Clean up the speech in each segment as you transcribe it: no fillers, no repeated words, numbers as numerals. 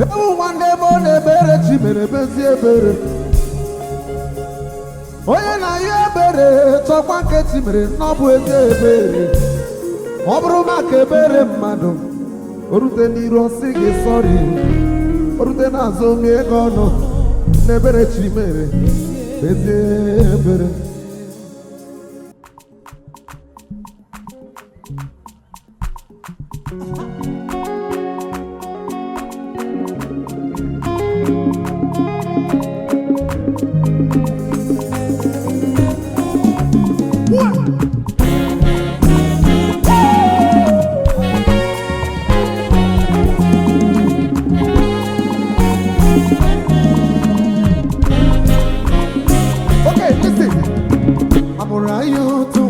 Ewu nwanne m, ọ na-ebere chi mere bezi ebere. Onye na-ayọ ebere chọkwa nke chi mere na ọ bụ ezi ebere. Ọ bụrụ maka ebere mmadụ, o rute n'iru ọsị gị sorry, o rute n'azụ mie ego ọnụ. Na ebere chi mere ezi ebere. Okay, listen. Amụrụ anyị otu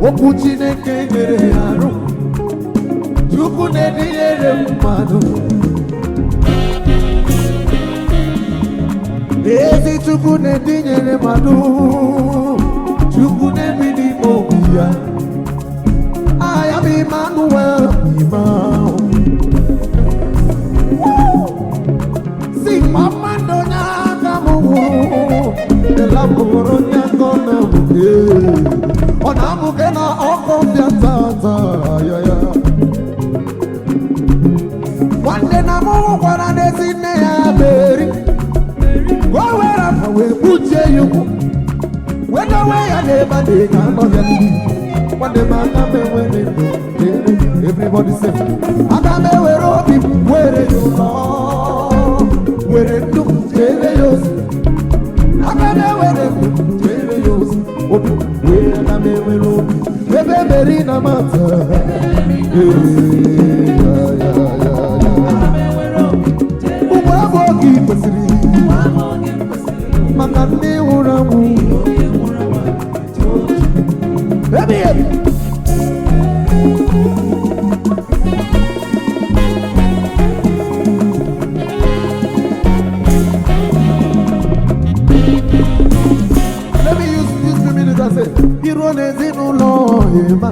okwu Chineke nyere ya arụ. Chukwu na-edinyere mmadụ. Ezi Chukwu na-edinyere mmadụ. Chukwu na-ebi n'ime obi ya. I am Emmanuel, Emmanuel. Si mama onye aka m hụrụ elapụrụ onye aka ọ na-amụke, ọ na-amụke na ọkụ bịa tata ya ya. Nwanne na m hụkwara n'ezi nne ya Meri ka o were afa wee kpuchie ya ukwu wee dowe ya n'ebe a na-ega anọ ya n'ihu. Nwanne m, aka m enwere ndụ. Everybody say, aga m ewere obi m were ya ụlọ, were ndụ m jere ya ozi. Aga m ewere ndụ m jere ya ozi, obi m wee. Aga m ewere obi ebe meri na mata. Ee, ya, ya, ya, ya. Ugbu a bụ oge ị kwesịrị maka ndị nwụrụ anwụ ebighị ebi. Let me use this 2 minutes and say, iruo n'ezinụlọ ịma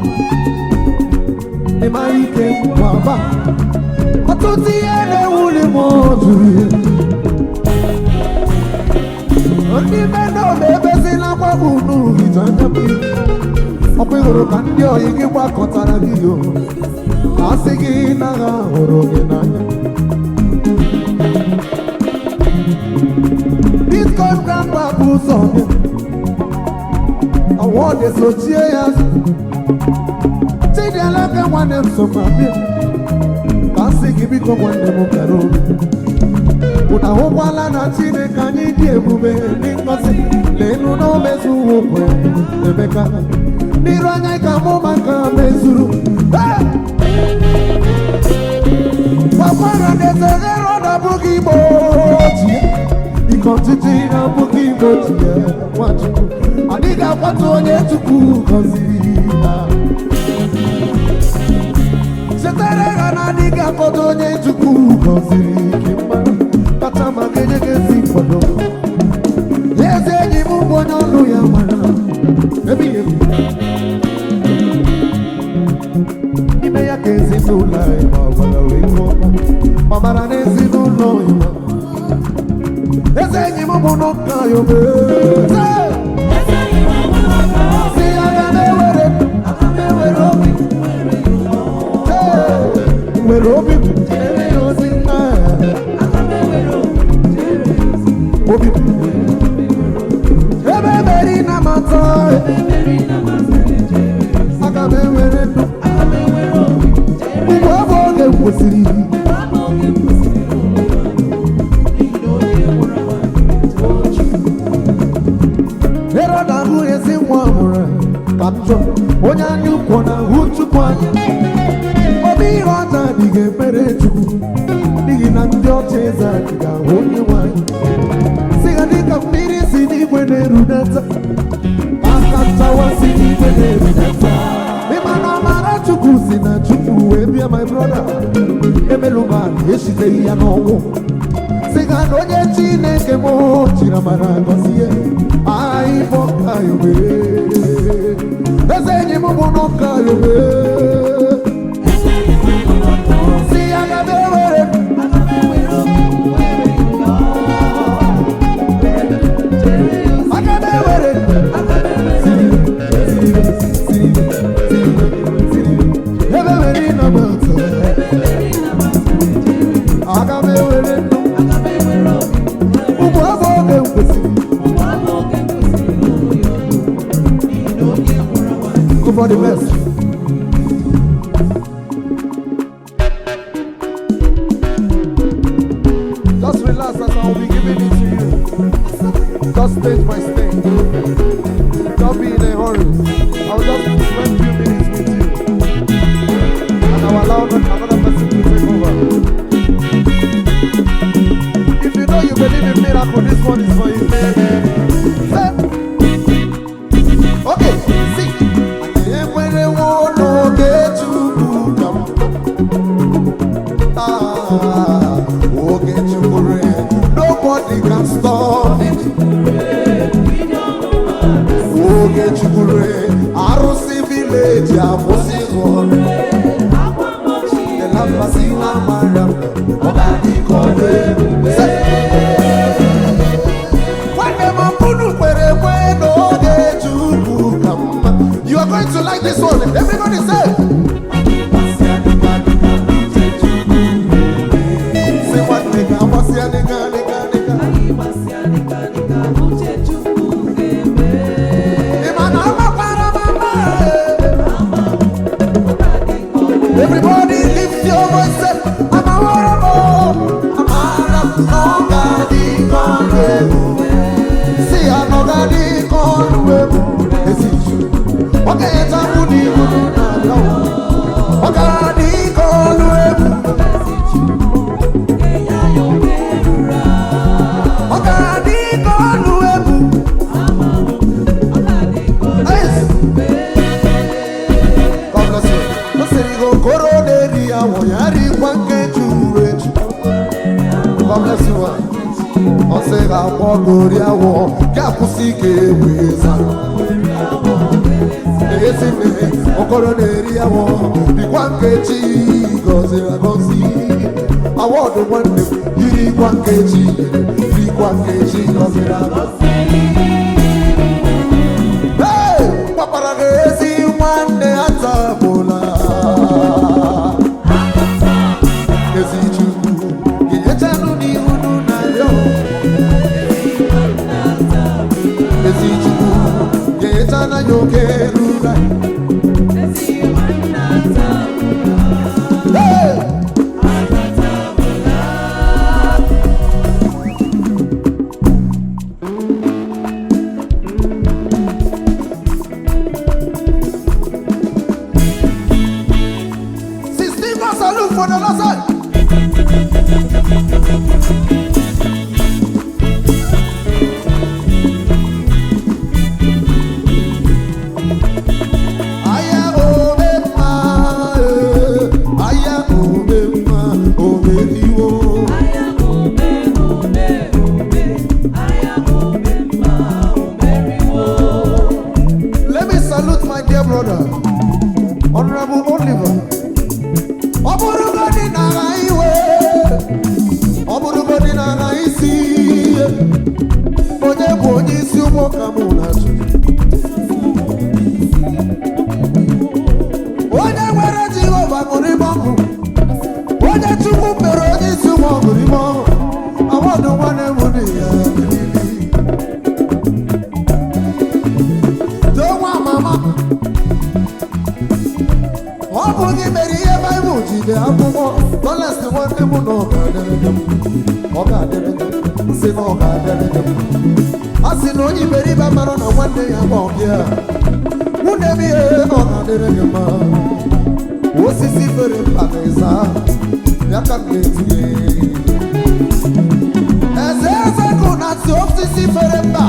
ịma ike nkwaba, ọtụtụ ihe na-ewuli m juru ihe. Ndị mmadụ ebezila akwa unu hija anya mmiri. Ọkwa ịhụrụ ka ndị oyi gị gbakọtara gị yo, asị gị na ha hụrụ gị n'anya. Bitcoin grandpa bụ ụzọ bịa, awọdụ sochie ya. Chidialaka nwanne m sokwa bịa ka asị gị biko nwanne m bịara obi. Unu ahụkwala na Chineke anyị dị ebube dị ngọzi. Lenu na o mezuwo okwe Emeka n'iru anya ka mụ maka mezuru. Hey! Gwakwara na eze Herọd abụghị Igbo ji ya. Ike ọchịchị abụghị Igbo ji ya. Nwachukwu adịghị akwatu onye Chukwu gọziri ya. Chetara ha na adịghị akwado onye Chukwu gọziri. Gị mmanụ kacha ma ga-enye gị ezi nkwado. Ezi enyi m bụ onye ọnụ ya mara ebighị ebi. N'ime ya ka ezinụlọ anyị ma ọbara wee kụọ ọbara n'ezinụlọ ya. Eze enyi m bụ n'ụka ya obe si aga m ewere, aga m ewere obi. Ee, were obi m jere ya ozi nna obi m ebe meri na mata. Aga m ewere ndụ mgbe ọ bụ oge m kwesịrị. Herọd ahụ ezi nwa mụrụ ka m chọọ onye anya ukwu na ahụ Chukwu anya obi. Ihe ọja adịghị ekpere Chukwu n'ihi na ndị ọcha eze adịghị ahụ onye nwanyị si ha dịka mmiri si n'igwe na-erudata, aka nchawa si n'igwe na-erudata. Ịma na amara Chukwu si na Chukwu wee bịa. My brother, emelụba eshiteghị ya n'ọnwụ. Si ha na onye Chineke m jiri amara gọzie anyị bụ ọka eze enyi m bụ n'ọka yobe. Si aga m ewere, Stage by stage. Don't be in a hurry. I will just spend few minutes with you. And I will allow another person to take over. If you know you believe in miracle, this one is for you. Say, okay, see. Ekwerewo n'oge Chukwu ka mma. Ah, oge Chukwu re, nobody can stop it. Oge Chukwu re, arụsị village akwụsị ịrụ ọrụ. Elambasi nwa Mariam, ọ ga-adị ka ọ dị ebube. Nwanne m unu kwere ekwe n'oge Chukwu ka mma. You are going to like this one. Everybody say. Say nwanne ka agbasịa nịga nịga nịga. Ị ma na amakwara m ama? Everybody lift your voice, say, amawara m o, amara m na ọ ga-adị ka ọ dị ebube. Si ya na ọ ga-adị ka ọlụ ebube. Ezi Chukwu. Ọ ga-enyecha mụ n'ihu na-abịa o. Ọ ga-adị ka ọlụ ebube. Ọ ga-adị ka ọlụ ebube. Yes. God bless you. O sịrị gị okoro na-eri awọ ya rikwa nke juru eju. God bless you, ma. Ọ sị gị akpọ gori awọ ga-akwụsị ike wee za. Ezi nne, okoro na-eri awọ dịkwa nkechi gọziri agọzi. Awọdụ nwanne m yirikwa nkechi rikwa nkechi gọziri agọzi. Hey! Gbakwara gị ezi nwanne atabụla. Ezi Chukwu ga-enyechanụ n'ihu nụ na-arịọ. Ezi Chukwu ga-enyechana ya oke ruru anyị. Hey! 16 salute for the last side. Aya ome mma, eh, aya ome mma, omeriwo. Aya ome ome ome, aya ome mma omeriwo. Let me salute my dear brother, Honorable Oliver. Ọ bụrụgodị na agha iwe, ọ bụrụgodị na agha isi ihe, onye bụ onye isi ụgbọ ka mụ na-achụ. Onye nwere Jehova ṅụrịba ọṅụ, onye Chukwu mere onye isi ụgbọ ṅụrịba ọṅụ, awọdụ nwanne m dị ya bilili. Too nwa mama. Ọ bụ gị mere ihe Baịbụl ji dee akwụkwọ tọlest nwanne m na ọ ga-adịrị gị mma. Ọ ga-adịrị gị mma. Sị na ọ ga-adịrị gị mma. A sị na onye iberibe mara na nwanne ya ma ọbịa nwunye m ihe ọ ga-adịrị gị mma. Osisi fere mba na ịza ya ka m na-etinye eze eze kụ na ntị osisi fere mba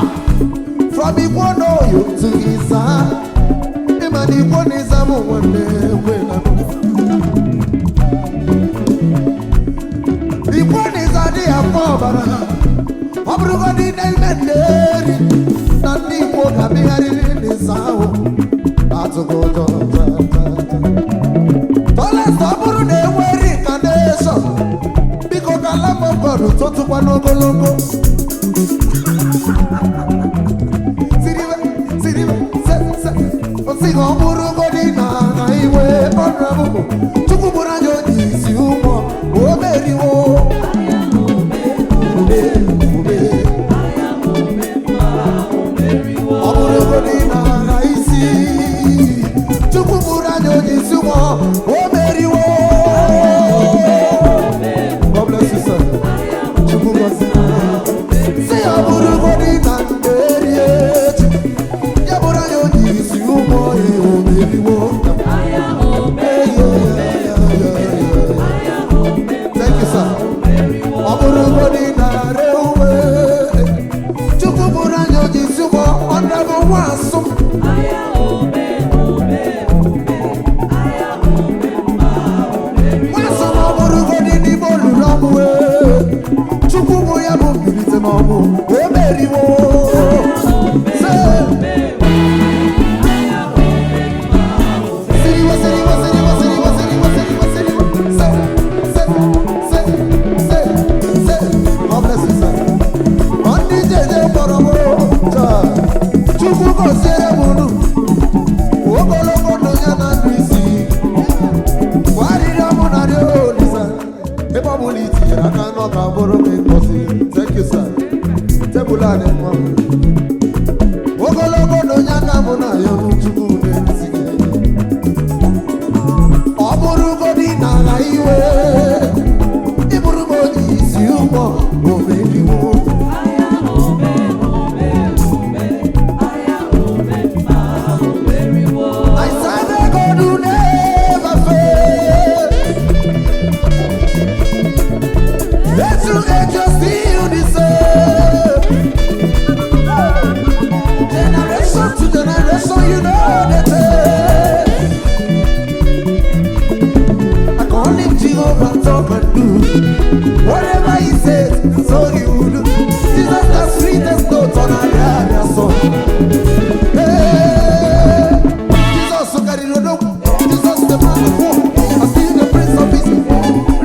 from Igbo n'Oyo to Iza. Ịma na Igbo na Iza bụ nwanne nwe na Igbo na Iza adịghị akpọ ọbara. Ọ bụrụgodị na ime nneri na ndị Igbo ga-amịgharịrị n'Iza ahụ atụghị ụjọ ta, ta, ta. Tọlest, ọ bụrụ na enwe reincarnation, biko ka Lamb of God tụtụkwa n'ogologo. Siriwe, siriwe, se, se. Osi ka ọ bụrụgodị na iwe honorable Chukwu bụrụ anya onye isi ụmụ o meriwo. Aya ome Ome, ome. Aya ome mma omeriwo. Ọ bụrụgodị na isi Chukwu bụrụ anya onye isi ụmụ o meriwo. God bless you, sir. Chukwu gọzie. Si ọ bụrụgodị na sir. Ọ bụrụgodị narị uwe Chukwu bụrụ anya oji si ụgbọ ọnụego nwa asụ. Nwa asụ ma ọ bụrụgodị n'ime olulu ọnwụ Chukwu bụ ya bụ mbilite n'ọnwụ o meriwo. Say. Siriwo, siriwo, siriwo, siriwo, siriwo, siriwo, siriwo. Say, say, say, say, say. God bless you, sir. Ndị jeje kpọrọ m taa. Chukwu gọziere m unu. Ogologo ndụ ya na ndụ isi. Gwarịrịọ mụ na rịọ Olisa. Ebe ọ bụla i tinyere aka n'ọ ka bụrụ m ngọzi. Thank you, sir. Tebụl a dị mma. Ogologo ndụ ya ka mụ na ya hụ Chukwu na-esi gị. Ọ bụrụgodị na agha iwe ịbụrụ m onye isi ụgbọ omeriwo. I serve a God who never fails. Age to age you're still the same. Generation to generation you know the tale. I call him Jehovah talk and do. Whatever he says, so he will do. Jesus the sweetest note on our song. Hey, Jesus karịrị odogwu. Jesus the man of war. I see the Prince of Peace,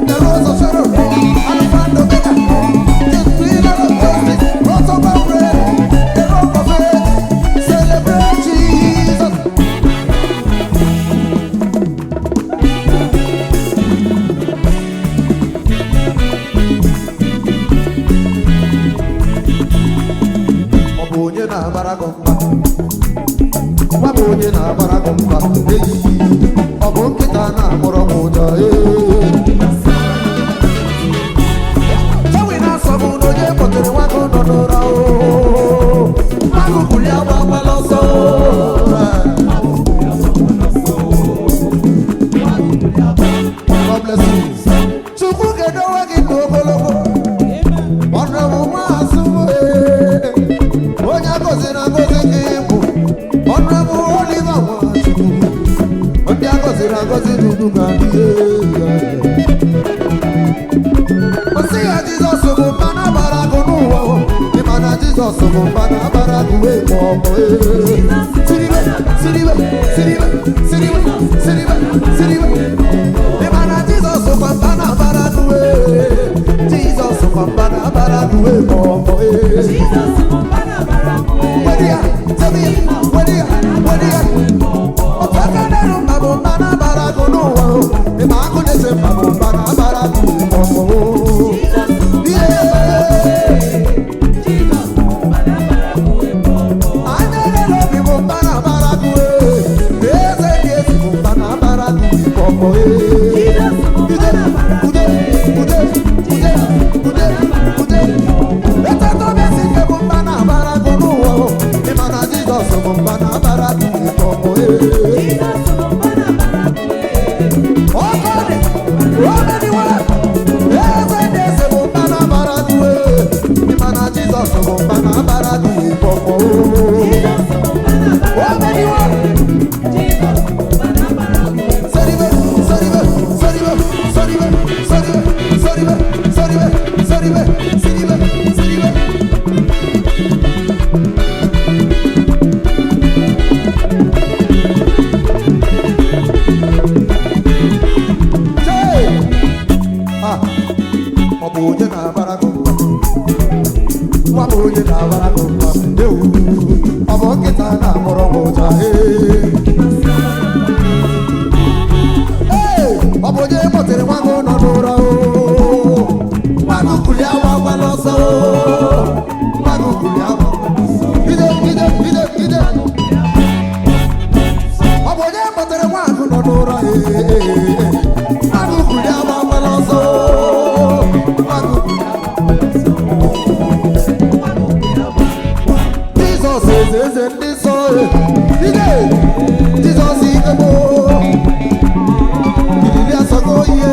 the Rose of Sharon, Alpha and Omega, the pillar of justice, rose of our bread, the rock of faith. Celebrate Jesus. Ọ bụ onye na-abara gị mba? Nwa bụ onye na-agbara gị mba eyi. Ọ bụ nkịta na-akpọrọ m ụjọ ee. Chawi na-asọ bụ na onye kpọtere nwa gị nọ n'ụra oo. Nwa gị kwuli agba agbala ọsọ oo. God bless you. Chukwu ga-edowe gị ndụ ogologo. Ọnụrụ maazị ee. Onye agọziri agọzi gị bụ Honorable Oliver Nwachukwu. Ndị agọziri agọzi n'udu ga-adị ee. Osi ya Jizọs bụ mba na-abara agụ n'ụwa o. Ị ma na Jizọs bụ mba na-abara agụ wee ma ọ bụ ee. Siribe, siribe, siribe, siribe, siribe, siribe. Ị ma na Jizọs bụ mba na-abara agụ wee. Jizọs bụ mba na-abara agụ wee ma ọ bụ ee. Wedia, tell me, wedia, wedia. Ọtaka dẹrù mba bụ mba na-abara agụ n'ụwa o. Ị ma agụ na-ese mba bụ mba na-abara agụ ma ọ bụ oo. Anya elele obi bụ mba na-abara agụ ee. Eze dị ezi bụ mba na-abara agụ ma ọ bụ ee. Ude, ude, ude, ude, ude, ude. Eteta obi esi ike bụ mba na-abara agụ n'ụwa o. Ị ma na Jizọs bụ mba na-abara agụ ma ọ bụ ee. Ọkọdị, omeniwe, eze dị eze bụ mba na-abara agụ ee. Ị ma na Jizọs bụ mba na-abara agụ ma ọ bụ ee. Omeniwe. Saribe, saribe, saribe, saribe, saribe, saribe, saribe, saribe, siribe, siribe. Chee! Ah, ọ bụ onye na-abara gị mba? Nwa bụ onye na-abara gị mba? Ewu, ọ bụ nkịta na-akpọrọ m ụja? Ee. Ee, ọ bụ onye kpọtere nwa gị nọ n'ụra oo. Nwa gị kulie agba agbala ọsọ oo. Nwa gị kulie agba. Ide, ide, ide, ide. Ọ bụ onye kpọtere nwa gị nọ n'ụra ee, ee, ee. Nwa gị kulie agba agbala ọsọ oo. Nwa gị kulie. Jizọs eze eze ndị nsọ ee. Ide! Jizọs ike gboo. Ilili asọgo ihe.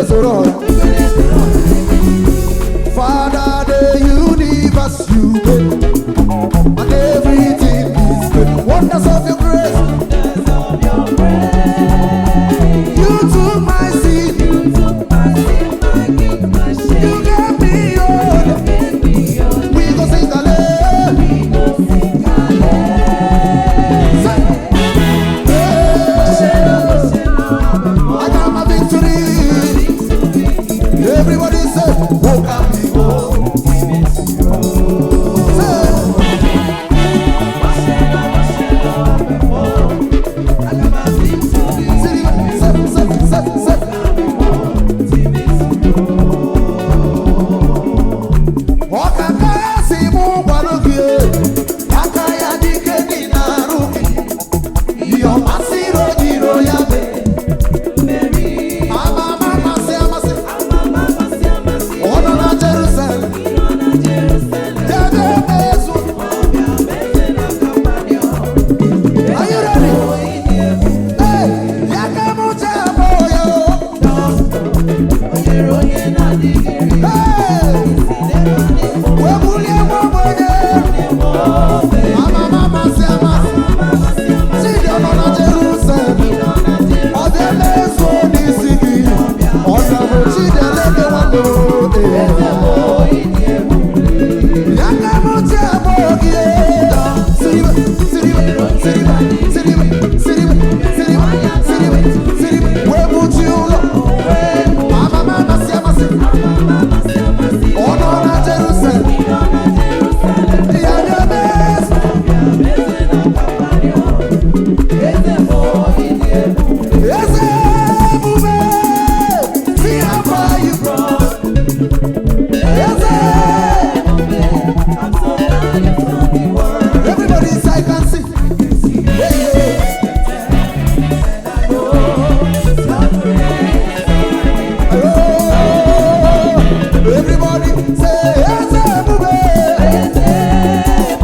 na-ezoro ọra. Father, the universe you made, and everything is good. Wonders of your grace, you took my sin, you gave me your. We go sing hallelujah. Say, hey, I got my victory. Everybody say, oh, come me, oh. Say, say, say, say, say. Ọkaka ya si mụ gwarụ gị, aka ya dike dị n'arụ gị, ihe ọ masịrị ojiro ya mee. Ama ama amasị amasị, ọ nọ na Jerusalem, jebe ezu. Are you ready? Hey, ya ka mụ jee bụ ya o. Hey, wee bulie nwa ogbenye. Ama ama amasị amasị, Chidi ọ nọ na Jerusalem. Ọ bịa mezuo n'isi gị. Ọ bịa Chidi eleke nwanne o, ee. Ya ka mụ ji abụ gị. Siribe, siribe, siribe, siribe, siribe, siribe, siribe, siribe. Wee buchi ụlọ. Ama ama amasị amasị. Ọ nọ na Jerusalem. Ya bịa mezuo. Eze ebube, see how far you brought. Eze, everybody inside can see. Yeah, yeah. Oh, everybody say, Eze ebube,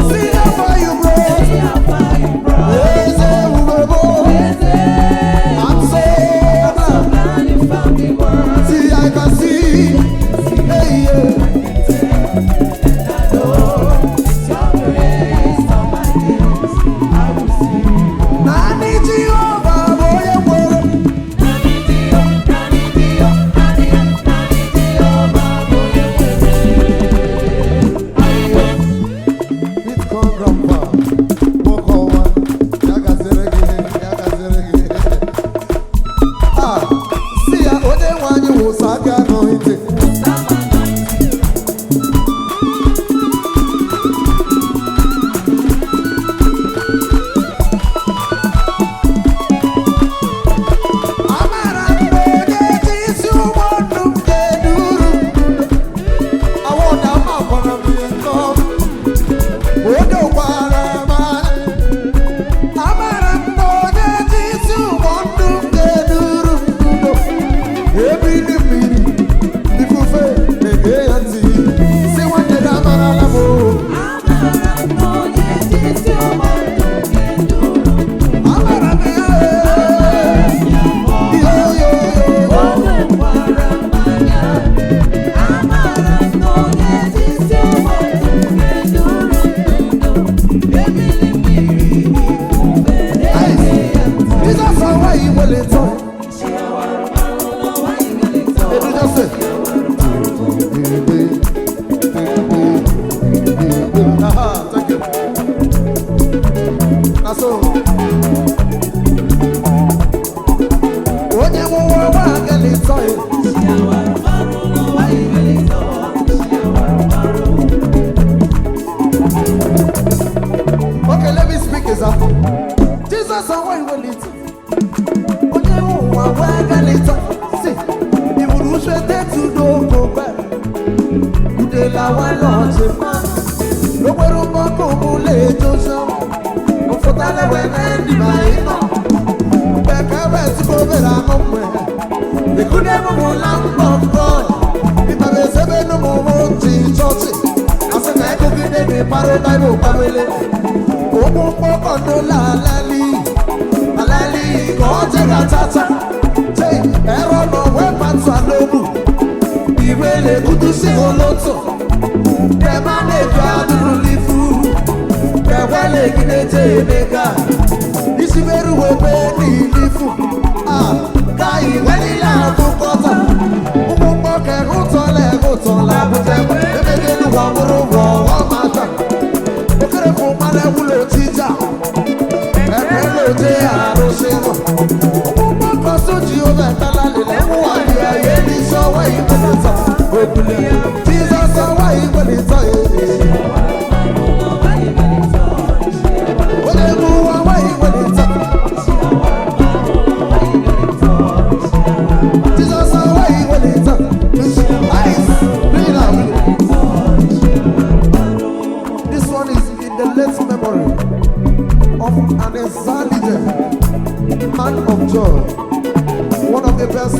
see how far you brought. Eze ebube, I'm so glad. See, I can see. Hey, yeah. Naanị Jehova bụ onye nwere. Bitcoin grandpa, nwoke ọma, ya gazere gị, ya gazere gị. Ah, si ya onye nwe anyị wụsa aka anointing. Amara m na onye ji isi ụgbọ ndụ m ga-eduru m. Awọda m akwara m ya nke ọma. O dokwara m anya. Amara m na onye ji isi ụgbọ ndụ m ga-eduru m n'udo. Ebili mmiri, ifufe na-ege ya ntị. Si nwanne gị amarala m o. Amara m ya ee. Yo, yo, yo. Jesus ọwa iwele tán. Edu Jose. Aha, thank you. Na so. Onye nwụwa ọwa agala ịtọ ya. Okay, let me speak example. Jesus ọwa iwele ịtọ. Onye nwụwa ọwa agala ịtọ. Si, ìwúrú ṣe tẹ́tù dóko bẹ́ẹ̀. Kùdé làwọn lọ́ọ̀ṣẹ̀ máa. Lópẹ́rú mọ́kò mú lè jó sọ. Òfòtálẹ̀wẹ̀ náà dìbà yìí náà. Bẹ̀kẹ́rẹ́ tí kò bẹ̀rẹ̀ àkọ́pẹ́. Ìkúndé mú láńpọ̀ God. Ìbàbẹ̀ sẹ́bẹ̀ nù mú mú ti chọ́ọ̀chì. Àṣẹ náà kó kí dédé parọ́ báíbù pàmílẹ̀. Òkun pọ́kàndó làlálì. Àlálì kọ́ jẹ́ ká tata. Ṣé ẹ̀rọ náà wẹ́ pàtó àlóbù? Ụtụtụ kema na-eju adụrụ lifu kewele gị na-eje emeka isiberu webe n'ilifu a ka iwelile akụkọta ụmụ mgbọke ụtọla ụtọla bụte emegelu wọbụrụ wọ ọmata okerefụ mmanụ ewulo tija ẹ̀rẹ́ àròsínú. Ọmọ sójì ó bẹ̀ tálá lélẹ̀ mú wà ní ayé ní sọ́wọ́ ìgbẹ́lẹ̀ tán. Ògùnlé Jesus sọ́wọ́ ìgbẹ́lẹ̀ tán èyí. Ó lè mú ọwọ́ ìgbẹ́lẹ̀ tán. Jesus sọ́wọ́ ìgbẹ́lẹ̀ tán. Ice, bring it out. This one is in the late memory of an Exalted man of joy, one of the best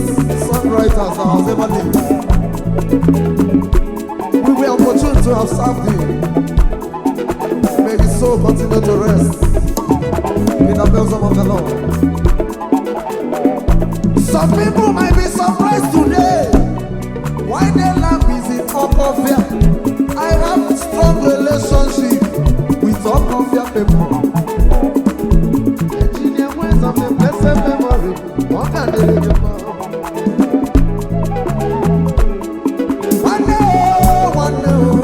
songwriters that has ever lived. We were opportune to have served him. May his soul continue to rest in the bosom of the Lord. Some people might be surprised today why the lamp is in Okofia. I have strong relationship with Okofia people. Engineer West of the blessed memory. One can deliver. One day, oh, one day, oh.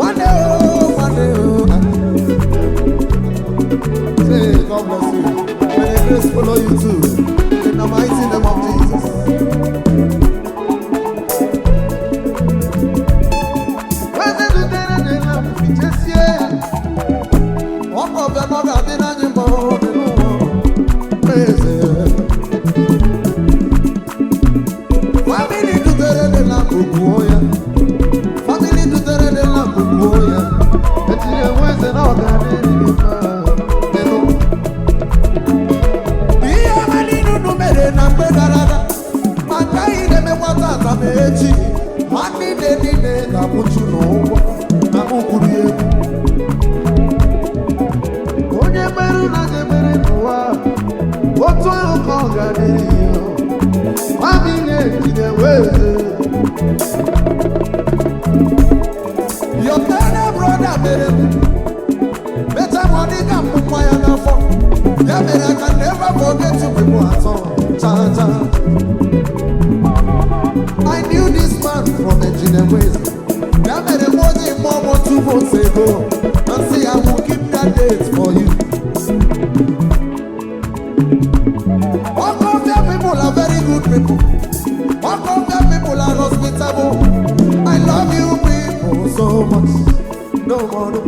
One day, oh, one day, oh. Say, God bless you. May the grace follow you too. In the mighty name of Jesus. When they do the lamp, just yeah. Ọkọ̀ ọ̀bẹ náà ga-adị n'anyị mma ọ dị n'ụwa. Eze. Family dutere dị na gbuo ya. Family dutere dị na gbuo ya. Echiri enwe eze na ọ ga-adị gị mma dị n'ụwa. Ihe ọma niile unu mere na mgbe gara aga, ma nke anyị na-emekwa tata ma echi, ha niile niile ga-akwụchu n'ụgwọ na mụ kwuru ya egwu. Onye merụ na ga-emere n'ụwa, otu ahụ ka ọ ga-adịrị ya. Family ejide weze. Your elder brother mere m meta m ọ dị ka mkpụkwa ya n'afọ ya mere I can never forget you people at all. Cha cha. I knew this man from Engineer Ways. Ya mere m o ji mụọ m 2 months ago and say I will keep that date for you. Okofia people are very good people. Okofia people are hospitable. I love you people so much. No more, no.